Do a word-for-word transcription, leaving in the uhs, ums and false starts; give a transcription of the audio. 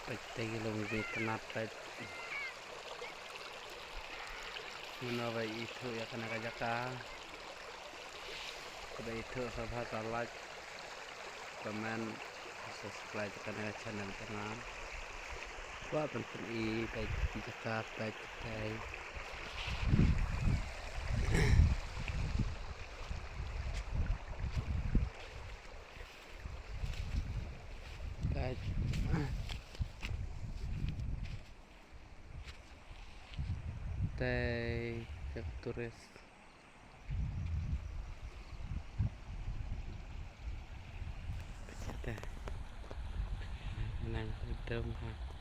Peit te ki lum ki tnat peit. Mano ba ithuh ïa kane ka jaka. Ba ithuh sa bha sa like, comment, subscribe ïa kane ka channel jong nga. Ba pynpyni peit ki jaka peit te. Peit. Te jaka tourist. Te nang dum ha.